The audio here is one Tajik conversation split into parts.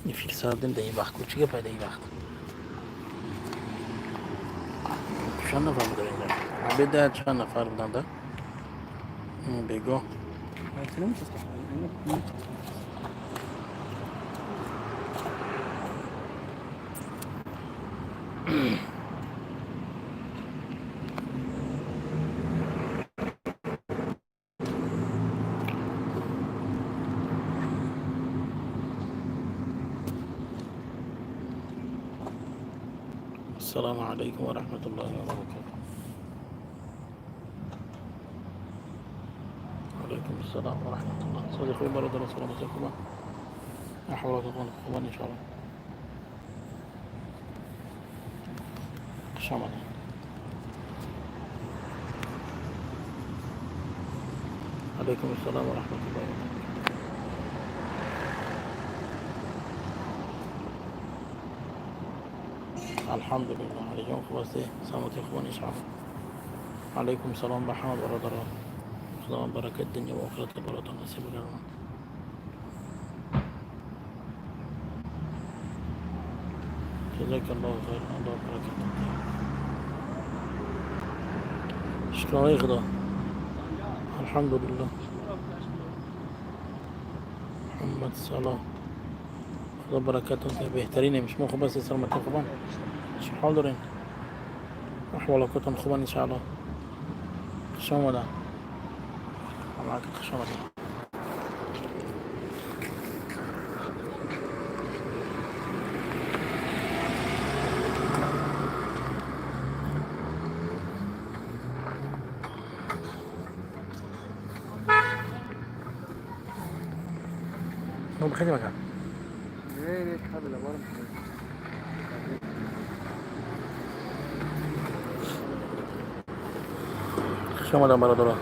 Эфир сардем дар ин вақт. Чӣ гапай дар ин вақт? Чанд нафар будар инҷа? Обеда чанд нафар буданд? Бего. Ассалому алайкум ва раҳматуллоҳи ва баракатуҳ. Алайкум ассалом ва раҳматуллоҳ. Сози хуби, бародарон, саломатӣ хубан, аҳволотатон хубан, иншоалло. Хуш омадед. Алайкум ассалом ва раҳматуллоҳи ва баракатуҳ. Алҳамдулиллоҳ, алиҷон, хуб ҳастӣ? Саломатӣ хубан, иншоалло. Алайкум салом ба ҳама бародарон. Худованд баракат дунё ва охиратро баротон насиб гардонад. Ҷазакаллоҳу хайр, Аллоҳ баракат диҳад. Шукронаи Худо, алҳамдулиллоҳ. Муҳаммад Салоҳ, Худо баракатон диҳад. Беҳтаринем. Шумо хуб ҳастед? Саломатӣ хубан? Чӣ ҳол дорем? Аҳволотон хубан, иншоалло. Хуш омадан, хуш омадед. Бихайр мака. Не, не, кабела барам. Хуш омадан, бародарон.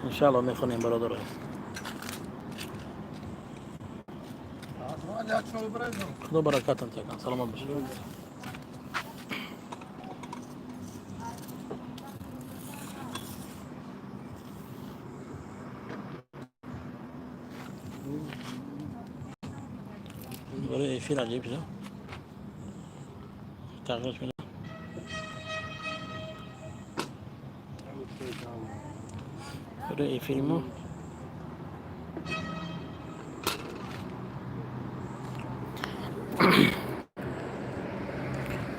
Иншаалло, мехонем, бародарон. Худо баракатон диҳад, саломат бошед. Барои эфир аҷиб шуда, тағйир шуда. Барои эфири мо.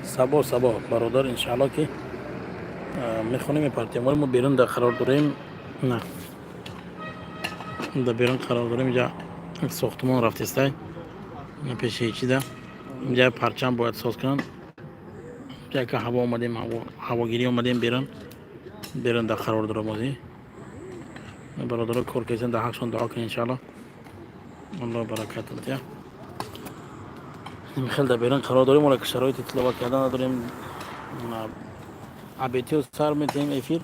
Сабо, сабо, бародар, иншаалло, ки мехонем, мепартем. Вале мо берун дар қарор дорем, на, дар берун қарор дорем. Инҷа сохтумон рафтестай пеши ҳечида. Инҷа парчам бояд соз кунанд. Яка ҳаво омадем, ҳавогирӣ омадем берун. Берун дар қарор дорам. Озӣ бародаро кор карданд, дар ҳақшон дуо кунед, иншаалло. Аллоҳ баракатон диҳад. Хел дар берун қарор дорем, ола ки шароити тиловат кардан надорем. Абетиё сар метиҳем эфир.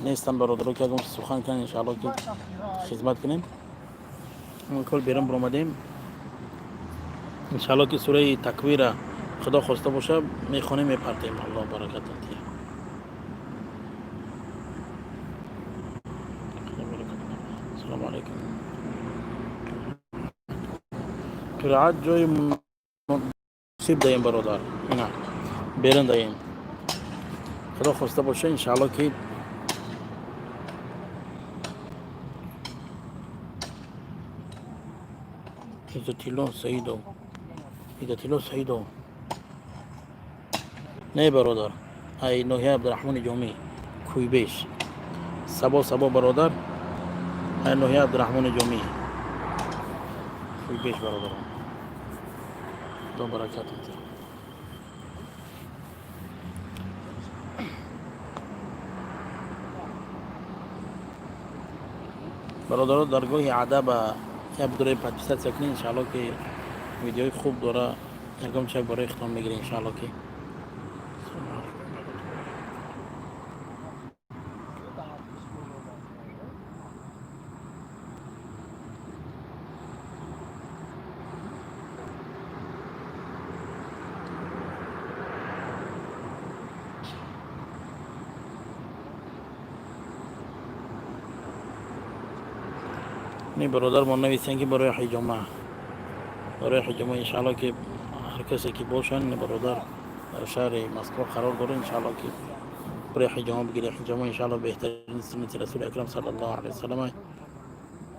Нестам бародаро, ки ягон сухан кунанд, иншаалло, ки хизмат кунем. Кол берун баромадем. Иншаалло, ки сураи Таквира, Худо хоста боша, мехонем, мепартем. Аллоҳ баракатон диҳад. Ассалому алайкум. Қироат ҷои муносиб даем, бародар, ина берун даем. Худо хоста боша, иншаалло, ки Иззатилло Саидов, Иззатилло Саидов. Не, бародар, ай ноҳияи Абдураҳмони Ҷомӣ, Кӯйбеш. Сабо, сабо, бародар, ай ноҳияи Абдураҳмони Ҷомӣ, Кӯйбеш, бародарон. Худо баракатон диҳад. Бародаро, даргоҳи адаба як бидораи подписаться кунед, иншаалло, ки видеои хуб дора. Ягон чак барои худтон мегиред, иншаалло, ки. Ами бародар мо нависен, ки барои ҳиҷома, барои ҳиҷома, иншаалло, ки ҳар касе ки бошанд, бародар дар шаҳри Москва қарор дорад, иншаалло, ки барои ҳиҷома бигиред. Ҳиҷома, иншаалло, беҳтарин суннати Расули Акрам саллаллоҳу алайҳи васаллам.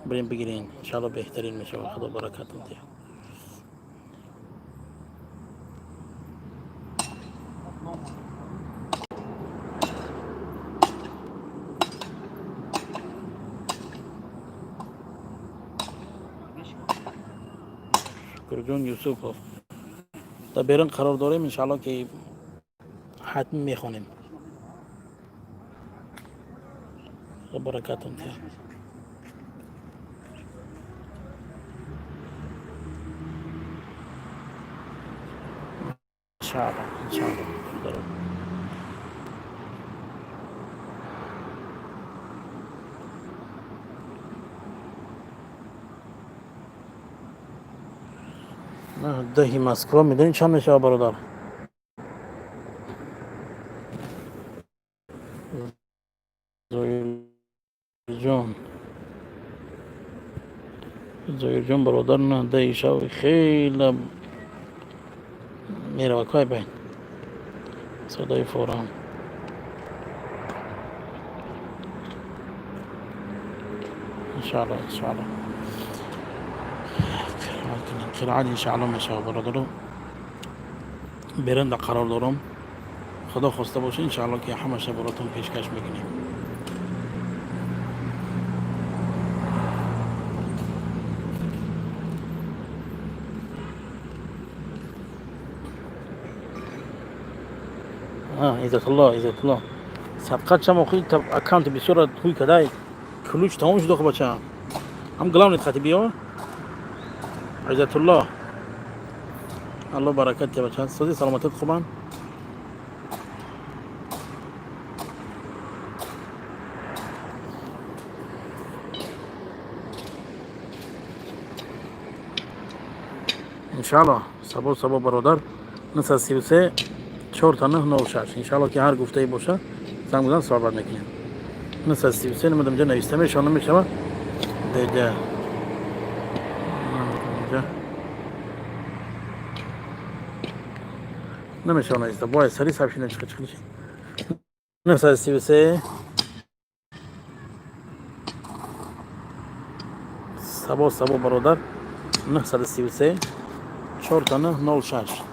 Бирем, бигирен, иншаалло, беҳтарин мешавад. Худо баракатон диҳад. Шукрҷон Юсупов, дар берун қарор дорем, иншаалло, ки ҳатм мехонем. Худо баракатон диҳад. Иншаалло, иншаалло. 10-и Москва медонӣ чанд мешавад, бародар? Зоирҷон, Зоирҷон, бародар, 9-10-и шав хеле мерава. Кай байн садои форам. Иншаалло, иншаалло, қироат, иншаалло, мешавад. Бародаро, берунда қарор дорам. Худо хоста боша, иншаалло, ки ҳамаша баротон пешкаш мекунем. Иззатулло, Иззатулло, садқат чам охи аккаунти бисёра ҳуй кадай, ключ тамом шуд. Охи, бачаам, ҳам главный хати биё. Иззатулло, Алло баракат тия, бача. Сози, саломатат хубанд? Иншаалло, сабо, сабо, бародар, 933 4 9 06. Иншаалло, ки ҳар гуфтае боша, занг бизан, суҳбат мекунем. 933 намедонам, ҷа нависта мешава, намешава, деҷа ҷа намешава нависта. Бояд сари сообщение чиқа чиқи. 933. Сабо, сабо, бародар, 933 4 9 06.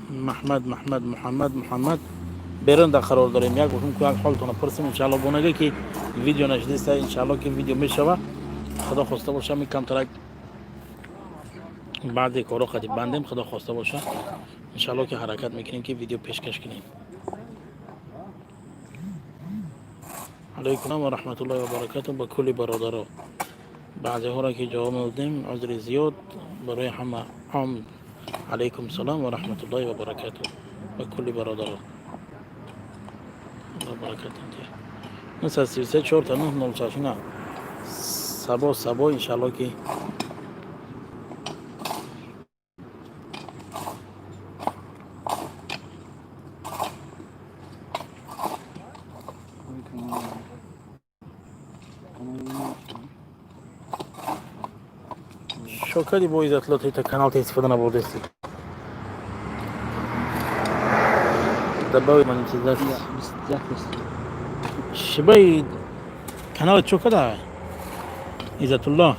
Маҳмад, Маҳмад, Муҳаммад, Муҳаммад, берунда қарор дорем. Як гуфтем, як ҳолтона пурсем, иншаалло. Бонага ки видео нашидиста, иншаалло, ки видео мешава, Худо хоста боша. Ми камтарак баъди коро қади бандем. Худо хоста боша, иншаалло, ки ҳаракат мекунем, ки видео пешкаш кунем. Алайкум ва раҳматуллоҳи ва баракату ба кулли бародаро. Баъзеҳоро ки ҷавоб надодем, узри зиёд барои ҳама ом. Алайкум салом ва раҳматуллоҳи ва баракату ба кулли бародаро. Аллоҳ баракатон диҳад. 933 4 9 06. На, сабо, сабо, иншаалло, ки шокади бо Иззатулло та канал та истифода набурдести. Добавить монетизация. Шибаи канал чо када, Иззатулло?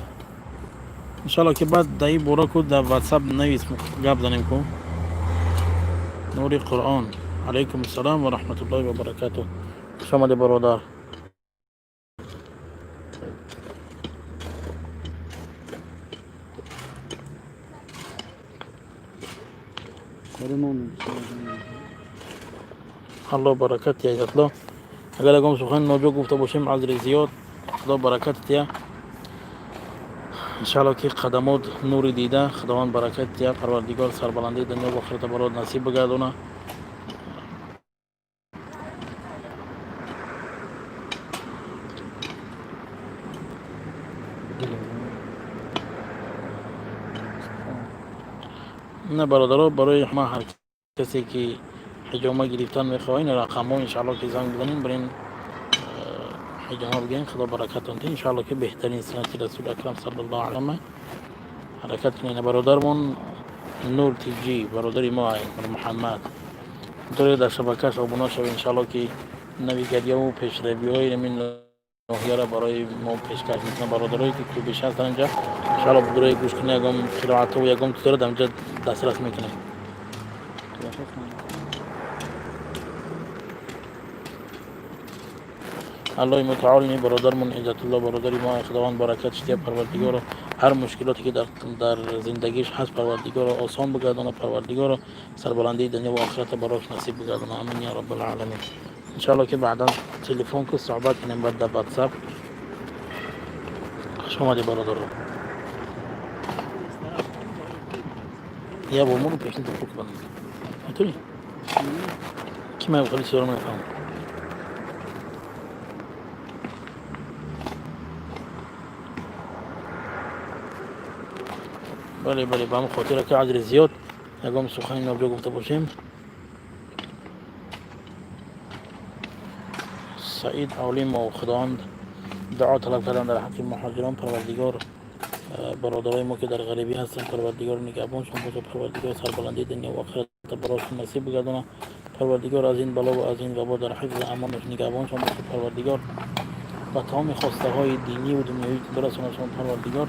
Иншалло, ки баъд дар ин бора ку дар Ватсап навис, гап занем ку. Нури Қуръон, алайкум ассалом ва раҳматуллоҳи ва баракату. Хуш омадӣ, бародар. Аллоҳ баракат тия, Иззатулло. Агар ягон сухан ноҷо гуфта бошем, узри зиёд. Худо баракат тия, иншаалло, ки қадамот нури дида. Худованд баракат тия, Парвардигор сарбаландии дунё ва охирата барот насиб бигардона. На, бародаро, барои ҳама, ҳар касе ки Ҳиҷома гирифтан мехоҳед, рақамҳо, иншаалло, ки занг бизанем, бирен, ҳиҷома бигирем. Худо баракатон диҳ. Иншаалло, ки беҳтарин суннати Расули Акрам саллаллоҳу алайҳи ҳаракат кунед. Бародармон Нур Тиҷи, бародари мо Муҳаммад доред, дар шабакааш обуна шавед. Иншаалло, ки навигарияву пешравиҳои ҳамин ноҳияро барои мо пешкаш мекунад. Бародарое ки кӯбиш ҳастанд, инҷа, иншаалло, барои гӯш кунед, ягон қироату ягон чизро дар инҷа дастрас мекунем. Аллоҳи мутаол ини бародармон Иззатулло, бародари мо, Худованд баракатш диҳад. Парвардигоро, ҳар мушкилоте ки дар зиндагиш ҳаст, Парвардигоро, осон бигардона. Парвардигоро, сарбаландии дунё ва охирата барош насиб бигардона. Амин я раббалаламин. Иншаалло, ки баъдан телефон ку суҳбат кунем, баъд дар Ватсап. Хуш омадӣ, бародаро. Я бо пешни телефон кунам, метавонӣ ки ман хеле чизоро мефаҳмам. Бале, бале, ба ҳамин хотира ки аҷри зиёд, ягон сухани нобҷо гуфта бошем. Саид Олимов, Худованд дуо талаб кардан дар ҳаққи муҳоҷирон. Парвардигор, бародарои мо, ки дар ғарибӣ ҳастанд, Парвардигор нигаҳбоншон бошад. Парвардигор сарбаландии дунё ва охирата барошон насиб бигардонад. Парвардигор аз ин бало ва аз ин вабо дар ҳифзи амонаш нигаҳбоншон бошад. Парвардигор ба тамоми хостаҳои диниву дунёвӣ бирасонашон. Парвардигор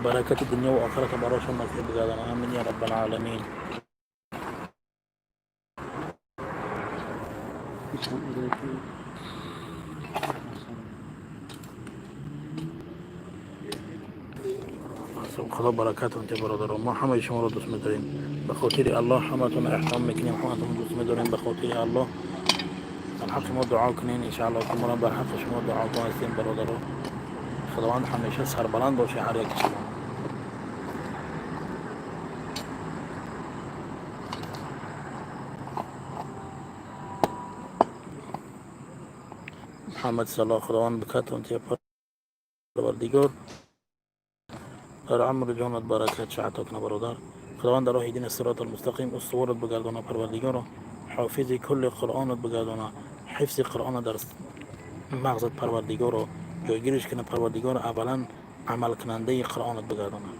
баракати дунё ва охирата барошон насиб бигардонад. Амин я раббалаламин. Худо баракатон те, бародаро. Мо ҳамаи шуморо дӯст медорем ба хотири Аллоҳ, ҳаматон эҳтиром мекунем, ҳаматон дӯст медорем ба хотири Аллоҳ. Бар ҳаққи мо дуо кунен, иншаалло, ки моро бар ҳаққи шумо дуогӯ ҳастем. Бародаро, Худованд ҳамеша сарбаланд боше ҳар яки шумо. Муҳаммад Салоҳ, Худованд бикатон те. Парвардигор дар амру ҷонат баракат ато куна. Бародар, Худованд дар роҳи дини сироти алмустақим устуворат бигардона. Парвардигоро, ҳофизи кулли Қуръонат бигардона. Ҳифзи Қуръона дар мағзат, Парвардигоро, ҷойгириш куна. Парвардигоро, аввалан амалкунандаи Қуръонат бигардона.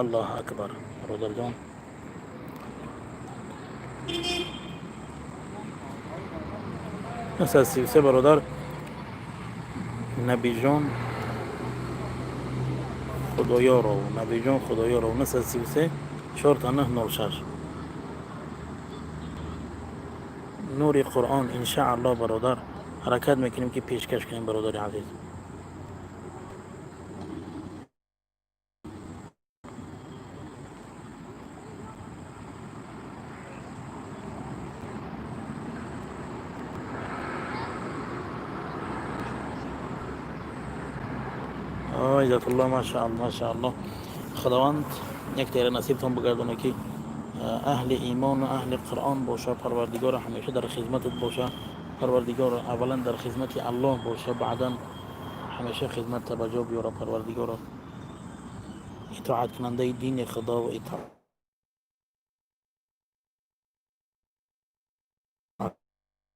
Аллоҳу акбар, бародарҷон. 933, бародар Набиҷон Худоёров, Набиҷон Худоёров, 933 4 9 06. Нури Қуръон, иншаалло, бародар, ҳаракат мекунем, ки пешкаш кунем, бародари азиз. Иззатулло, машаалло, машаалло. Худованд як тера насибтон бигардона, ки аҳли имону аҳли Қуръон боша. Парвардигор ҳамеша дар хизматат боша. Парвардигор аввалан дар хизмати Аллоҳ боша, баъдан ҳамеша хизматта ба ҷо биёра. Парвардигоро, итоаткунандаи дини Худо ва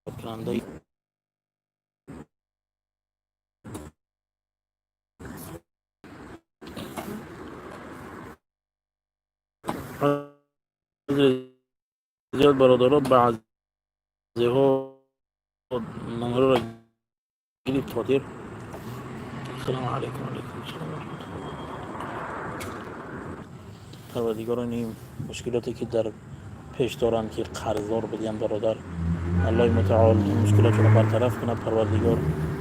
итоаткунандаи зиёд. Бародаро, баъзеҳо номероро гирифт хотир. Ассалому алайкум. Алайкум ассалом. Парвардигорони, мушкилоте, ки дар пеш доранд, ки қарздор будиям, бародар, Аллоҳи мутаол мушкилотшонро бартараф кунад. Парвардигор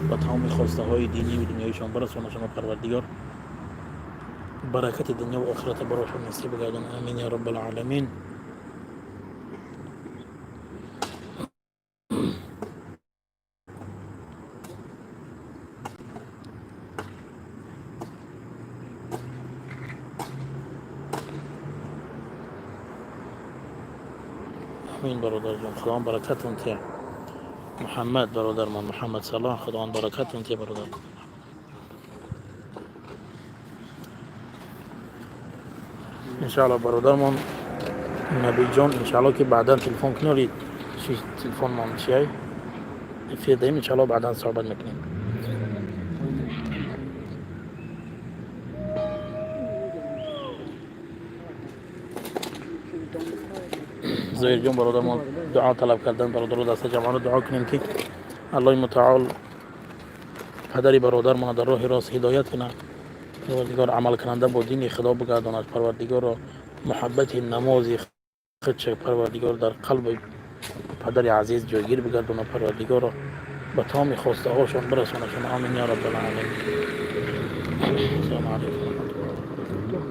ба тамоми хостаҳои динию дунёишон барасонашона. Парвардигор баракати дунё ва охирата барошон насиб бигардон. Амин я раббалаламин. Амин, бародарҷон, Худованд баракатон тия. Муҳаммад, бародармон Муҳаммад Салоҳ, Худованд баракатон тия, бародар. Иншаалло, бародармон Набиҷон, иншаалло, ки баъдан телефон кунед. Чи телефонмон чиай, эфир даем, иншалло, баъдан суҳбат мекунем. Зоҳирҷон, бародармон дуо талаб кардан. Бародаро, даста ҷамъона дуо кунем, ки Аллоҳи мутаол падари бародармона дар роҳи рост ҳидоят кунад. Парвардигор амалкунанда бо дини Худо бигардонад. Парвардигорро муҳаббати намози худша, Парвардигор, дар қалби падари азиз ҷойгир бигардонад. Парвардигорро ба тамоми хостаҳошон бирасонашон. Амин я раббалаламин. Ассалому алайкум варахматуллоҳи ва баракатуҳ.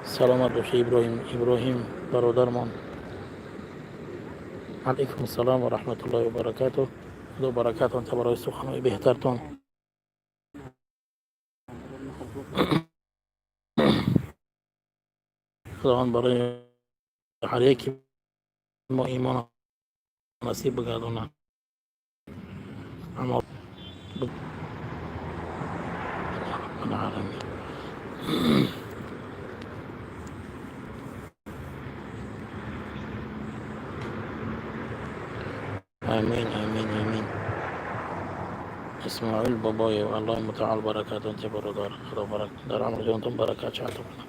Саломат бошед, Иброҳим. Иброҳим бародармон, алайкум ассалом ва раҳматуллоҳи ва баракатуҳ. Худо баракатон та барои суханҳои беҳтартон. Худованд барои ҳар яки мо имон насиб бигардонад, амал раббалаламин. Амин, амин, амин. Исмоил Бобоев, Аллоҳи мутаол баракатон те, бародар. Худо дар амри ҷонтон баракат ато кунад.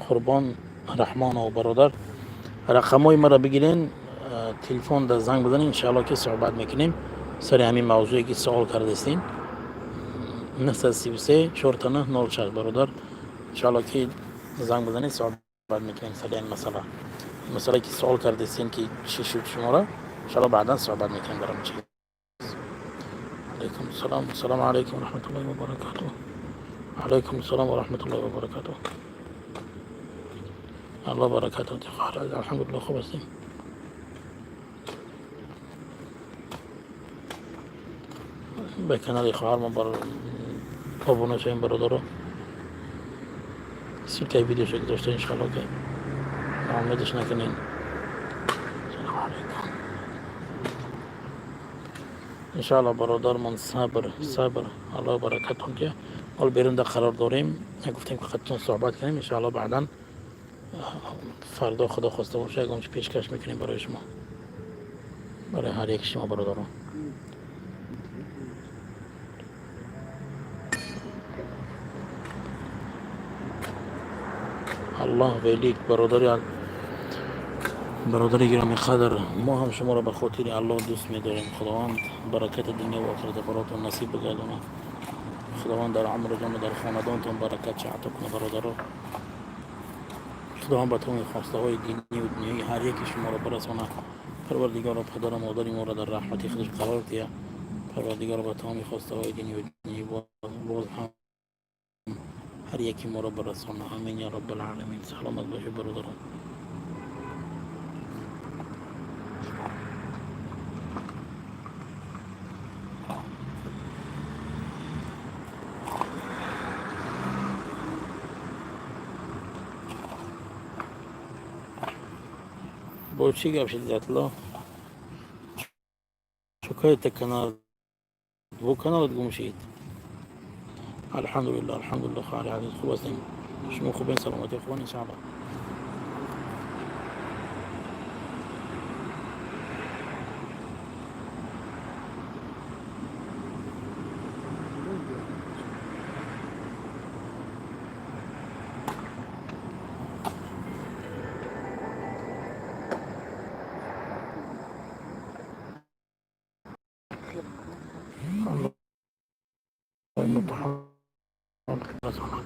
Қурбон Раҳмонов, бародар, рақамҳои маро бигирен, телефон да занг бизанед, иншаалло, ки суҳбат мекунем сари ҳамин мавзӯе, ки суол кардастин. 933 49 06, бародар, иншаалло, ки занг бизанед, суҳбат мекунем сари ҳамин масъала, масъалае, ки суол кардастин, ки чӣ шуд шуморо. Иншаалло, баъдан суҳбат мекунем дар ҳамин чиз. Алайкум ассалом. Ассалому алайкум варахматуллоҳи вабаракатуҳ. Алайкум ассалом варахматуллоҳи вабаракатуҳ. Аллоҳ баракатон. Алҳамдулилло, хуб ҳастем. Ба канали хоҳармон бар обуна шавем, бародаро. Ссылкаи видеошо гузошта, иншалло, ки ноумедаш накунен. Салому алайкум. Иншалло, бародармон, сабр, сабр. Аллоҳ баракатон ки. Ҳол берунда қарор дорем, гуфтем, ки қадтон суҳбат кунем. Иншалло, баъдан фардо, Худо хоста боша, ягон чи пешкаш мекунем барои шумо, барои ҳар яки шумо, бародарон. Аллоҳ велик. Бародари, бародари гироми қадр, мо ҳам шуморо ба хотири Аллоҳ дӯст медорем. Худованд баракати дунё ва охирата баротон насиб бигардонад. Худованд дар умрутон ва дар хонадонтон баракат ато кунад, бародаро. Худованд ба тамоми хостаҳои динию дунёии ҳар яки шуморо барасонад. Парвардигоро, падару модари моро дар раҳмати худаш қарор диҳад. Парвардигоро, ба тамоми хостаҳои динию дунёӣ боз ҳам ҳар яки моро барасонад. Амин я раббалаламин. Саломат бошед, бародарон. Бо чӣ гап шуд, Иззатулло? Чукаета канал бо каналат гум шид. Алҳамдулилло, алҳамдулилло, хоҳари азиз, хуб ҳастем. Шумо хубен? Саломатӣ хубан, иншаалло. Аллоҳи мутаол расонад.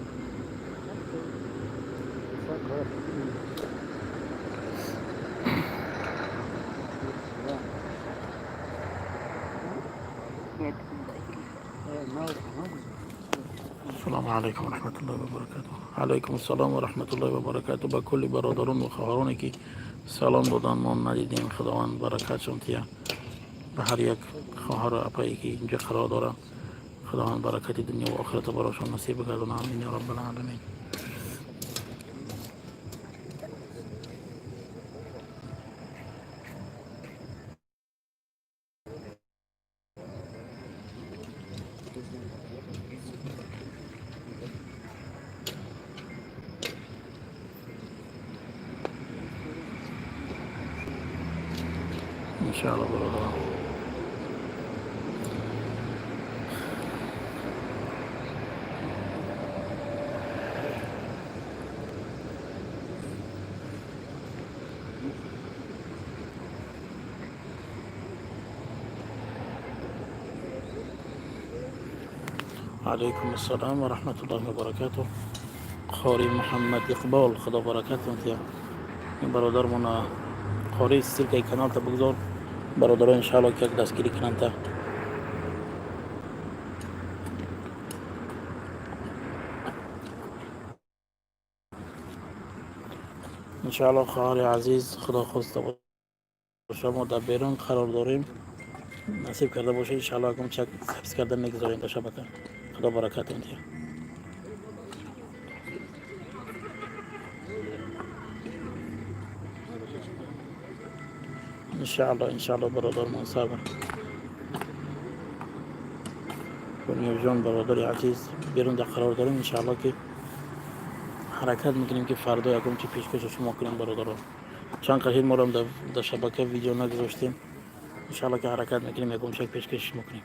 Ассалому алайкум ва раҳматуллоҳи ва баракатуҳ. Алайкум ассалом ва раҳматуллоҳи ва баракатуҳ. Ба кулли бародарон ва хоҳароне, ки салом додан, мо надидем, Худованд баракатшон тия. Ба ҳар як хоҳару апае, ки инҷа қарор доранд, Худованд баракати дунё ва охирата барошон насиб бигардонад. Амин я раббалаламин. Иншаалло, бародарон. Алайкум ассалом ва раҳматуллоҳи ва баракатуҳ. Қори Муҳаммад Иқбол, Худо баракатон тия. Ин бародармона қори, ссылка и каналта бигзор, бародаро, иншаалло, ки як дастгирӣ кунанд. Та иншаалло, хоҳари азиз, Худо хоста боша, мо дар берун қарор дорем. Насиб карда боша, иншаалло, ягон чак ҳифз карда мегузорем дар шабака. Худо баракатон тия. Иншаалло, иншаалло, бародармон, сабр. Кунёбҷон, бародари азиз, берун дар қарор дорем. Иншаалло, ки ҳаракат мекунем, ки фардо ягон чи пешкаши шумо кунем, бародарон. Чанд қаҳир морам дар шабака видео нагузоштем. Иншаалло, ки ҳаракат мекунем, ягон чак пешкаши шумо кунем.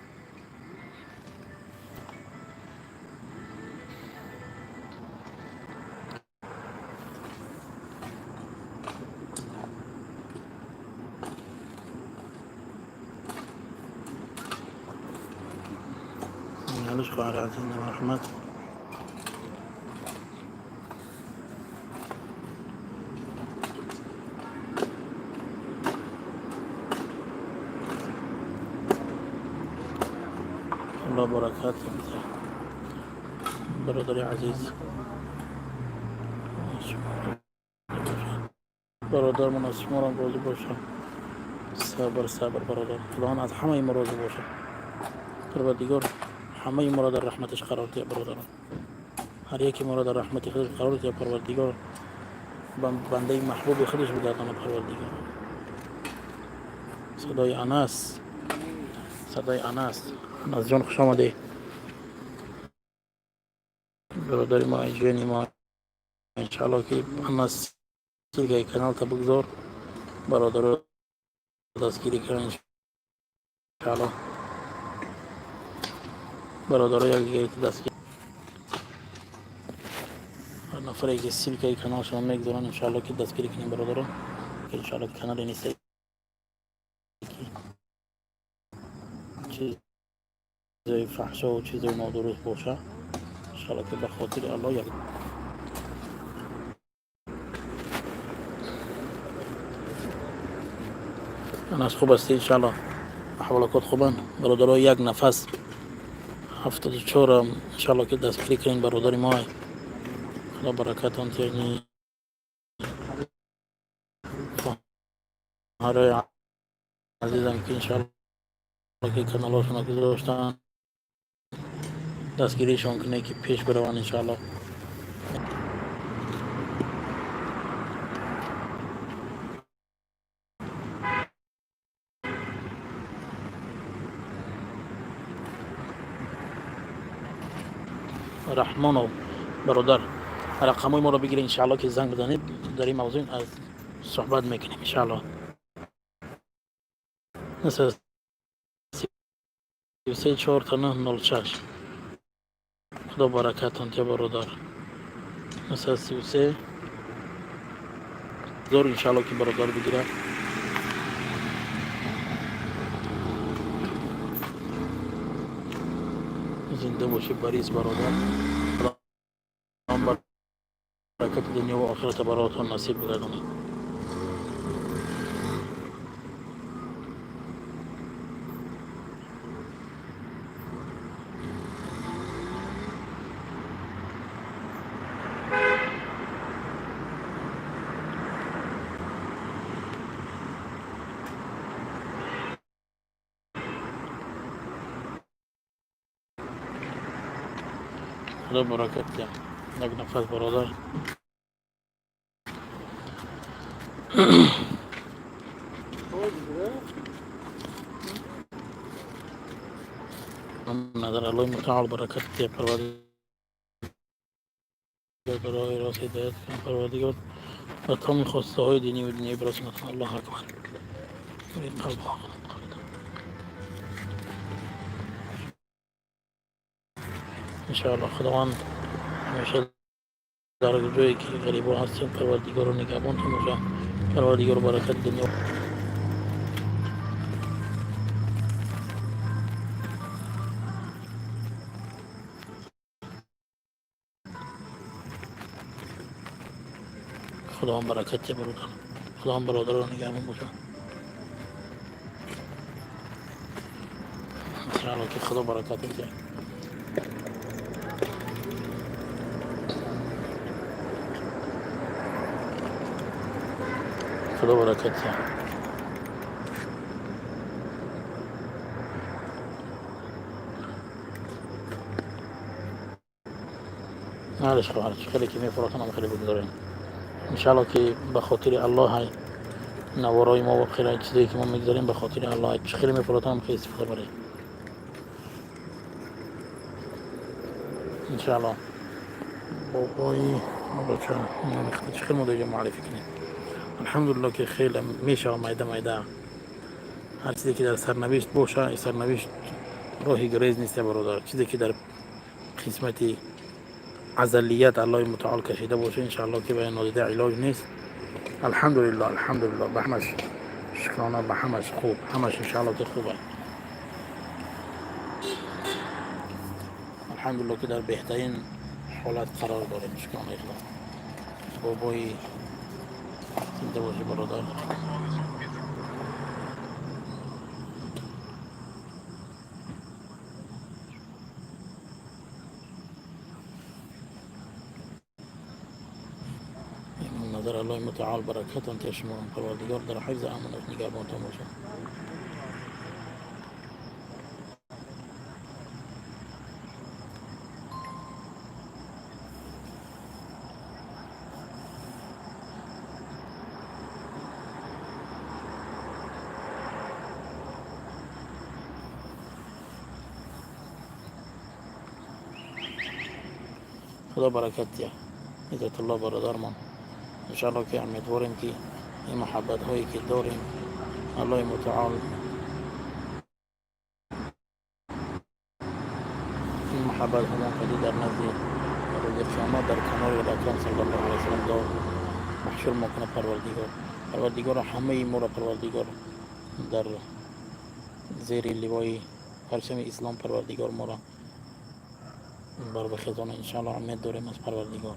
Алиш, хоҳари азиз, марҳамат. Алло баракат, бародари азиз. Бародармон, аз шуморам розӣ боша. Сабр, сабр, бародар. Худованд аз ҳамаи мо розӣ боша. Парвардигор ҳамаи моро дар раҳматаш қарор диҳад, бародарон. Ҳар яке моро дар раҳмати худаш қарор диҳад, Парвардигор бандаи маҳбуби худаш бигардонад, Парвардигор. Садои Анас, садои Анас. Анасҷон, хуш омадӣ, бародари мо, ҷони мо. Иншаалло, ки Анас, ссылка и каналта бигзор, бародаро дастгирӣ кунанд. Иншаалло, бародаро, якдигари дастгирӣ. Ҳар нафаре ки ссылка и каналшон мегузоранд, иншаалло, ки дастгирӣ кунем, бародаро. Иншаалло, канале нест, ки чизои фаҳшову чизои нодуруст боша. Иншаалло, ки ба хотири Аллоҳ як Анас, хуб ҳастӣ? Иншаалло, аҳволакот хубанд, бародаро. Як нафас 74-ам, иншаалло, ки дастгирӣ кунед, бародари мо. Худо баракатон тиҳад. Хоҳарои азизам, ки иншаалло, ки каналҳошонро гузоштанд, дастгиришон кунед, ки пеш бираванд, иншаалло. Раҳмонов бародар, рақамҳои моро бигиред, иншаалло, ки занг бизанед, дар ин мавзӯъ аз суҳбат мекунем, иншаалло. 33 4 9 06. Худо баракатон тия, бародар. 933 зор, иншаалло, ки бародар бигирад. Зинда бошӣ, Борис бародар. Баракати дунё ва охирата баротон насиб бигардонад. Худо баракат диҳад. Як нафас, бародар. Назар Аллоҳи мутаол баракат диҳад, Парвардигор барои рост ҳидоят кунад, Парвардигор ба тамоми хостаҳои динӣ ва дунявӣ бирасонад. Аллоҳу акбар. Қалбҳо иншоаллоҳ Худованд ҳамеша дар ҷое ки ғарибо ҳастем, Парвардигорро нигаҳбонтон бошад. Парвардигор баракати дунё Худованд баракат диҳад, бародар. Худованд бародарро нигаҳбон бошад. Иншоаллоҳ ки Худо баракат диҳад. Худо баракат диҳад. Маълиш, хоҳар, хеле ки мефуротонам, хеле бигзорем. Иншоаллоҳ ки ба хотири Аллоҳ наворои мо ва хеле чизое ки мо мегузорем, ба хотири Аллоҳ. Чӣ хеле мефуротонам, хеле истифода баред. Иншоаллоҳ бобои бача чӣ хел мо даҷа муаррифӣ кунем. Алҳамдулиллоҳ ки хеле мешава, майда майда ҳар чизе ки дар сарнавишт боша, сарнавишт роҳи гурез нест, бародар. Чизе ки дар қисмати азалият Аллоҳи мутаол кашида боша, иншоаллоҳ ки ба нодида илоҷ нест. Алҳамдулиллоҳ, алҳамдулиллоҳ, ба ҳамаш шукрона, ба ҳамаш хуб, ҳамаш иншоаллоҳ ки хуб аст. Алҳамдулиллоҳ ки дар беҳтарин ҳолат қарор дорем, шукронаи Худо. Бобои, зинда бошӣ, бародар. Назар Аллоҳи мутаол баракатон диҳад шуморо, Парвардигор дар ҳифзи амонаш нигаҳбонтон бошад. Худо баракат диҳад, Иззатулло бародармон. Иншоаллоҳ ки умедворем ки ин муҳаббатҳое ки дорем, Аллоҳи мутаол ин муҳаббат ҳамон қади дар назди рӯзи қиёмат дар канори Акрам саллаллоҳу алайҳи васаллам до маҳшур мекунад. Парвардигор, Парвардигоро, ҳамаи моро Парвардигор дар зери ливои парчами ислом Парвардигор моро барбахезона, иншоаллоҳ умед дорем аз Парвардигор.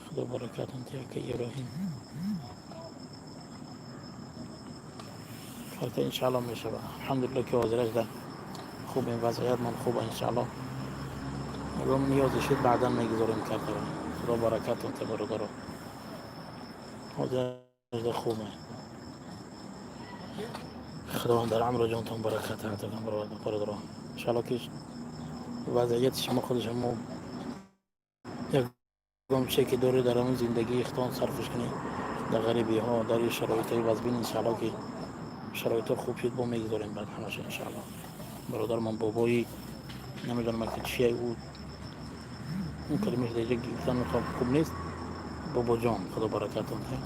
Худо баракатон диҳад, ка Иброҳим. Карта иншоаллоҳ мешавад. Алҳамдулиллоҳ ки ҳозираш да хуб, ин вазъиятмон хуба, иншоаллоҳ. Ягон ниёзе шуд, баъдан мегузорем картаро. Худо баракатон диҳад, бародаро. Ҳозираш да хубе. Худованд дар амру ҷонтон баракат ато кунад, бародаро. Иншоаллоҳ ки вазъияти шумо худи шумо ягон чизе ки доред, дар ҳамон зиндагии худтон сарфш кунед, дар ғарибиҳо, дар ин шароитҳои вазбин. Иншоаллоҳ ки шароитҳо хуб шуд, бо мегузорем баъд ҳамаша, иншоаллоҳ. Бародармон бобои, намедонам ки чие ӯ, он калимаи даҷа гирифтан хуб нест. Бобоҷон, Худо баракатон диҳад.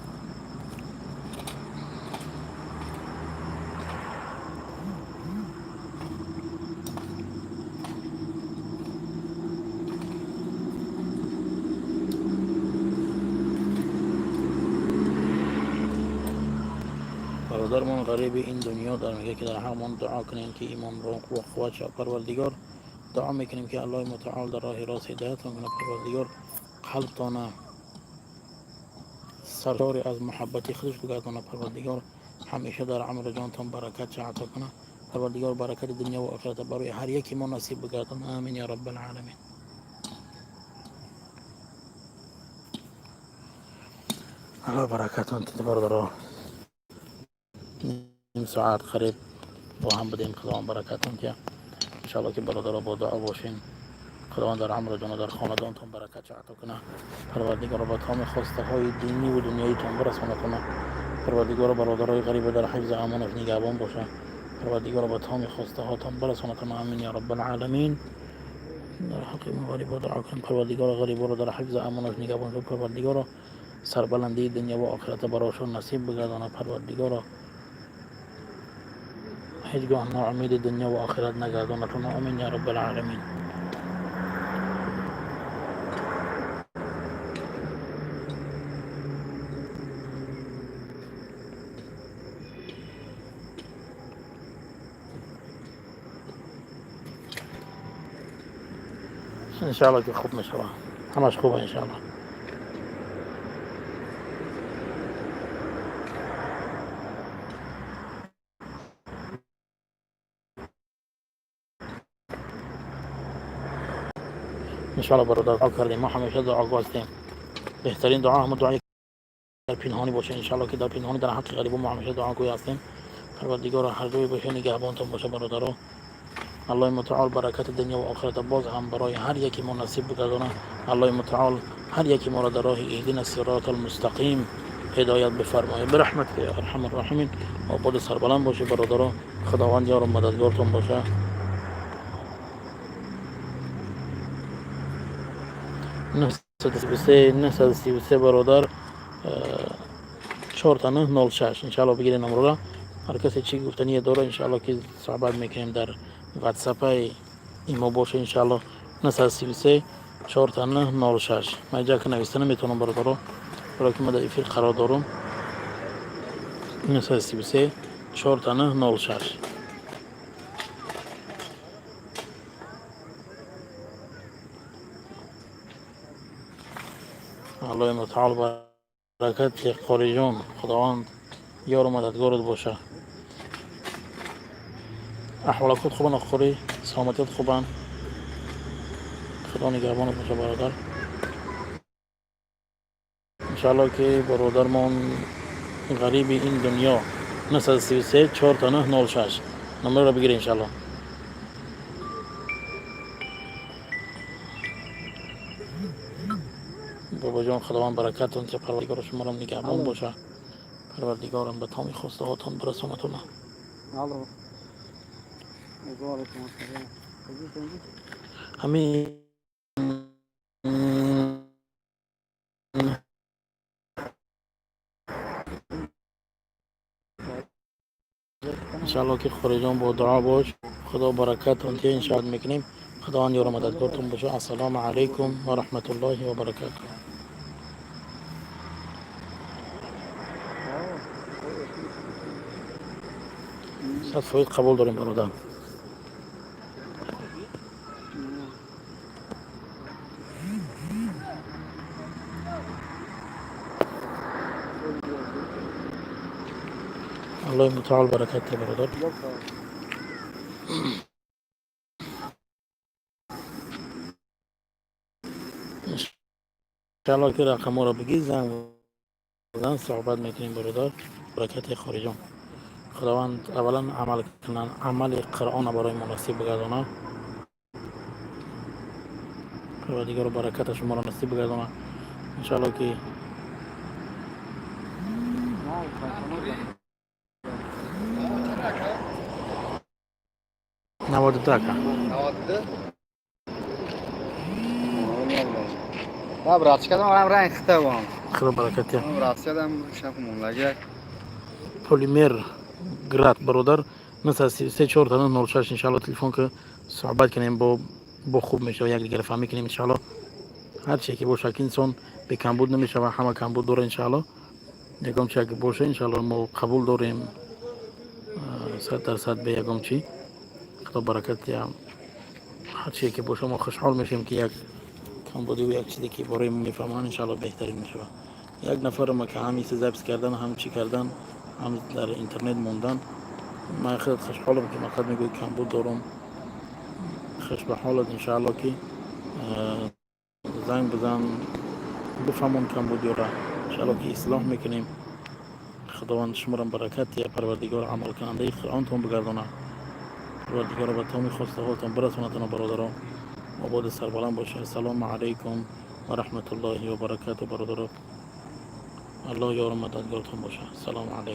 Бародармон ғариби ин дунё дар мега ки дар ҳамон дуо кунем ки имонро қувват шавад. Парвардигор, дуо мекунем ки Аллоҳи мутаол дар роҳи рост ҳидоятон кунад. Парвардигор қалбтона саршори аз муҳаббати худаш бигардонад. Парвардигор ҳамеша дар амру ҷонтон баракат ато кунад. Парвардигор баракати дунё ва охирата барои ҳар яки мо насиб бигардонад. Амин я раббал аламин. Аллоҳ баракатон диҳад, бародаро. Ним соат қариб бо ҳам будем. Худованд баракатон диҳад. Иншоаллоҳ ки бародаро бо дуо бошем. Худованд дар умратон, дар хонадонтон баракат ато кунад. Парвардигоро, ба тамоми хостаҳои динӣ ва дунёитон бирасонад кунад. Парвардигоро, бародарои ғариба дар ҳифзи амонаш нигаҳбон бошад. Парвардигоро, ба тамоми хостаҳотон бирасонад кунад. Амин я раббал оламин. Дар ҳаққи мо ғарибо дуо кунем. Парвардигоро, ғариборо дар ҳифзи амонаш нигаҳбон шуд. Парвардигоро, сарбаландии дунё ва охирата барошон насиб бигардонад. Парвардигоро, ҳеҷ гоҳ ноумеди дунё ва охират нагардонад. Амин я раббал оламин. Иншаалло, ки хуб мешавад, ҳамаш хуба, иншаалло. Иншаалло, бародар, дуо кардем. Мо ҳамеша дуогӯ ҳастем. Беҳтарин дуо ҳама дуое дар пинҳонӣ боша. Иншаалло, ки дар пинҳонӣ дар ҳаққи ғарибо мо ҳамеша дуогӯй ҳастем. Парвардигоро, ҳар ҷое боша, нигаҳбонтон боша, бародаро. Аллоҳи мутаол баракати дунё ва охирата боз ҳам барои ҳар яки мо насиб бигардонад. Аллоҳи мутаол ҳар яки моро дар роҳи اهدنا الصراط المستقيم ҳидоят бифармояд. برحمتك يا أرحم الراحمين. Ободу сарбаланд бошед, бародаро. Худованд ёру мададгортон боша. 933 933, бародар, 4 9 06. Иншаалло, бигиред номрора. Ҳар касе чӣ гуфтание дора, иншаалло, ки суҳбат мекунем, дар ватсапаи имо боша, иншаалло. 933 4 9 06. Ман иҷа ка нависта наметавонам, бародаро, барое ки ман дар эфир қарор дорам. 933 4 9 06. Аллоҳи мутаол баракати. Қориҷон, Худованд ёру мададгорат боша. Аҳволакот хубан, қорӣ? Саломатият хубанд? Худо нигаҳбонат боша, бародар. Иншаалло, ки бародармон ғариби ин дунё, 933 4 9 06, номерро бигир, иншаалло. Бобоҷон, Худованд баракатон ки, Парвардигор шуморо нигаҳбон боша. Парвардигорам ба тамоми хостаҳотон бирасонатона. Алло. Ва алайкум ассалом. Ҳамин. Иншаалло, ки хориҷон, бо дуо бош. Худо баракатон ки, иншаалло, мекунем. Худованд ёру мададгортон боша. Ассалому алайкум ва раҳматуллоҳи ва баракатуҳ. 100% қабул дорем, бародар. Аллоҳи мутаол баракат диҳад, бародар. Yo'q. Иншаалло, ки рақамҳоро бигир, занг бизан, суҳбат мекунем, бародар. Баракати хориҷон. Худованд аввалан амал кунан, амали Қуръона барои мо насиб бигардонад. Парвардигоро, бараката шуморо насиб бигардонад, иншаалло, ки На, кайфонот. 92, ака. 92? Да, братчикадам ҳам ранг хита бон. Худо баракат диҳад. Братчикадам шаб мондаги. Полимер град, бародар, 933 4 06. Иншаалло, телефон ки, суҳбат кунем, бо хуб мешава, якдигара фаҳмӣ кунем, иншаалло. Ҳар чизе ки боша, ки инсон бекамбуд намешава, ҳама камбуд дора, иншаалло. Ягон чи агар боша, иншаалло, мо қабул дорем 100% бе ягон чӣ. Худо баракат диҳад. Ҳар чизе ки боша, мо хушҳол мешавем, ки як камбудиву як чизе ки барои мо мефаҳманд, иншаалло, беҳтарин мешавад. Як нафарама ки ҳам иса запись кардан, ҳам чӣ кардан, ҳам дар интернет мондан, ман хеле хушҳолам, ки мақсад мегӯй, камбуд дорум. Хуш ба ҳолат, иншаалло, ки занг бизан, бифаҳмон камбудиёра, иншаалло, ки ислоҳ мекунем. Худованд шуморо баракат диҳад. Парвардигор амалкунандаи Қуръонтон бигардонад. Парвардигоро ба тамоми хостаҳотон бирасонатона, бародаро. Ободу сарбаланд бошед. Ассалому алайкум ва раҳматуллоҳи ва баракату. Бародаро, Аллоҳ ёру мададгортон бошад. Ассалому алайкум.